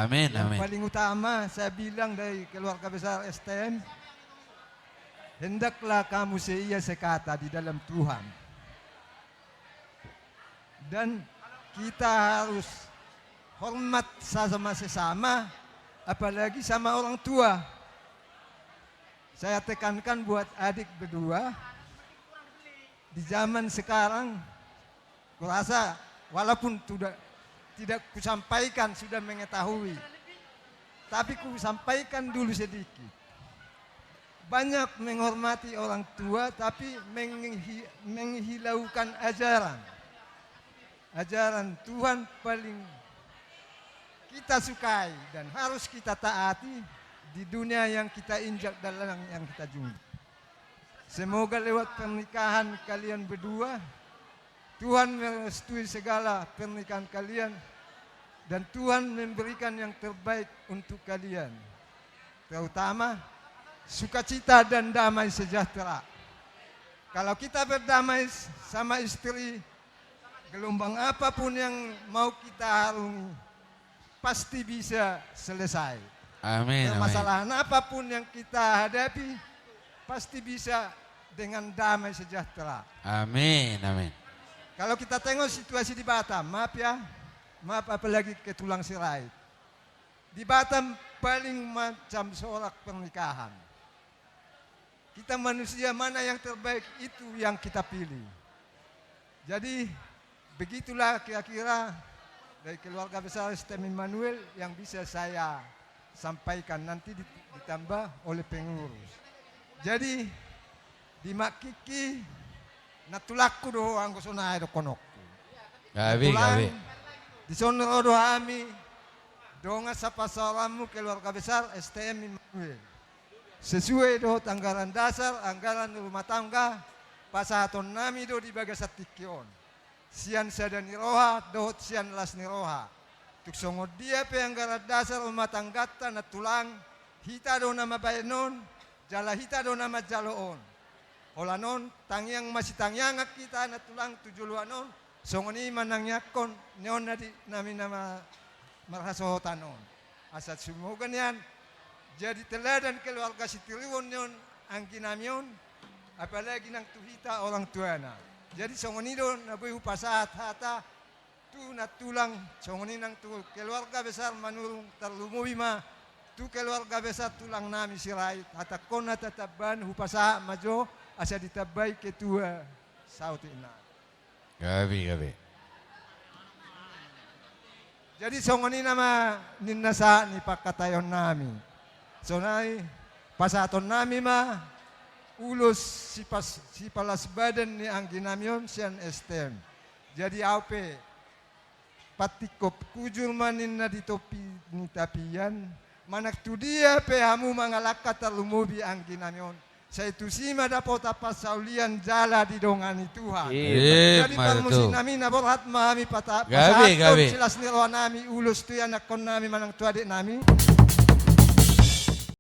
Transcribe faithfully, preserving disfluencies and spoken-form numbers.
Amin, yang amin. Paling utama saya bilang dari keluarga besar S T M, hendaklah kamu seia sekata di dalam Tuhan. Dan kita harus hormat sesama-sesama, apalagi sama orang tua. Saya tekankan buat adik berdua, di zaman sekarang, kurasa walaupun tidak, tidak kusampaikan, sudah mengetahui, tapi kusampaikan dulu sedikit. Banyak menghormati orang tua, tapi menghi-, menghilaukan ajaran. Ajaran Tuhan paling kita sukai dan harus kita taati di dunia yang kita injak dan ladang yang kita junjung. Semoga lewat pernikahan kalian berdua, Tuhan merestui segala pernikahan kalian, dan Tuhan memberikan yang terbaik untuk kalian. Terutama sukacita dan damai sejahtera. Kalau kita berdamai s-, sama istri, gelombang apapun yang mau kita harungi, pasti bisa selesai. Amin, amin. Permasalahan apapun yang kita hadapi, pasti bisa dengan damai sejahtera. Amin, amin. Kalau kita tengok situasi di Batam, maaf ya, maaf, apalagi ke Tulang Sirait. Di Batam paling macam sorak pernikahan. Kita manusia, mana yang terbaik itu yang kita pilih. Jadi, begitulah kira-kira dari keluarga besar S T M Immanuel yang bisa saya sampaikan, nanti di-, ditambah oleh pengurus. Jadi, di Makkiki, nantulangku do ho, anggo sonai dohononku. Gabe, gabe. Dison ro do hami, dongan saparsaoranmu keluarga besar S T M Immanuel. Sesuai dohot anggaran dasar, anggaran rumah tangga, pasahatonnami do di bagasan tingki on. Sian sada ni roha, dohot sian las ni roha. Tung songon dia pe anggaran dasar rumah tangganta nantulang, hita do na mambahen on, jala hita do na manjalo on. Holan on, tangiang ma sitangiangan hita nantulang tu joloan on, songon i ma nangiangkon ni on na di nami na ma-, marhasohotan on. Asa semoga nian jadi teladan keluarga sitiruon ni on angginami on, apalagi nang tu hita orang tuana. Jadi songon i do na boi hupasahat hata tu nantulang, songon i nang tu keluarga besar Manurung, tarlumobi ma tu keluarga besar tulangnami Sirait, hatangkon na tatambahan hupasahat ma jo, asa ditambai ketua saotik na. Gabe, gabe. Jadi songon i nama ninna sahat ni pangkataionnami. Sonai pasahatonnami ma ulos sipas-, sipalas badan ni angginami on sian S T M. Jadi au pe, pantingkop hujur ma ninna di topi ni tapian, manang tu dia pe hamu mangalangka, tarlumobi angginami on, sai tusi ma dapotan parsaulian jala didongani Tuhan. Emma tutu. Jadi parmusiknami, na borhat ma hami pata-, pasahathon silas ni rohanami ulos tu ianakkonnami manang tu adiknami.